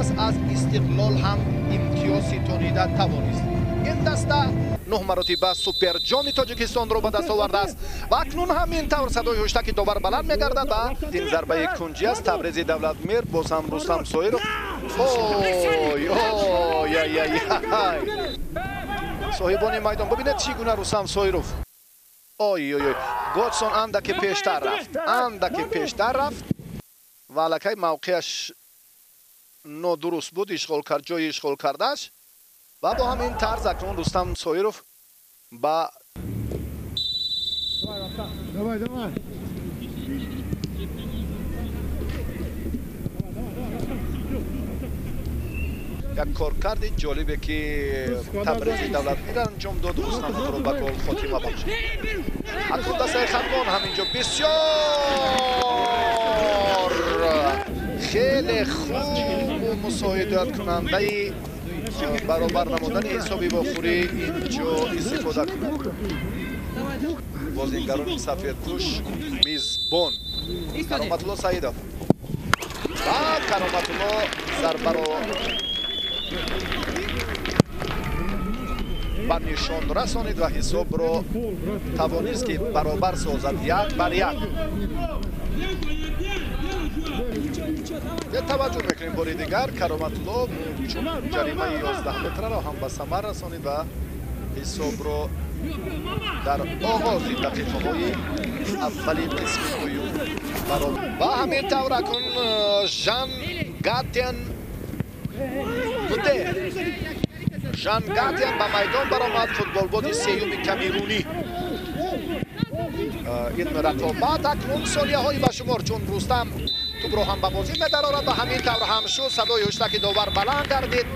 Пас аз Истиқлол ҳам имтиёз ситонида тавонист. Ин даста 9 маротиба суперҷоми Тоҷикистонро ба даст овардааст ва акнун ҳамин тавр садои ҳуштаки довар баланд мегардад ва ин зарбаи кунҷӣ аст. Табрези Давлатмир, боз ҳам Рустам Соиров. Ой ой ай ай ай, соҳибони майдон, бибинед чӣ гуна Рустам Соиров. Ой ой ой, Годсон андаке пештар рафт, андаке пештар рафт ва аллакай мавқеаш нодуруст буд, ишғол кард ҷои ишғол кардааш ва бо ҳамин тарз акнун Рустам Соиров ба Давай, давай. Як коркарди ҷолибе ки Табрези Давлатмир анҷом дод, Рустам худро ба гол хотима бахшид. Акнун дастаи Хатлон ҳаминҷо бисёр хеле хубу мусоидаткунандаи баробар намудани ҳисоби вохӯрӣ инҷо истифода кунад. Бозингарони сафедпӯш мизбон Кароматулло Саидов ва Кароматулло зарбаро ба нишон расонид ва ҳисобро тавонист ки баробар созад 1-1. Таваҷҷӯҳ мекунем бори дигар Кароматулло чун ҷаримаи 11 метраро ҳам ба самар расонид ва ҳисобро дар оғози дақиқаҳои аввали қисми дуюм баробар. Ва ҳамин тавр акнун Жан Гатен буде. Жан Гатен ба майдон баромад, футболбози сеюми камерунӣ. Ин рақобат акнун сонияҳои ба шумор, чун Рустам тӯбро ҳам ба бозӣ медарорад ва ҳамин тавр ҳам шуд. Садои ҳуштаки довар баланд гардид.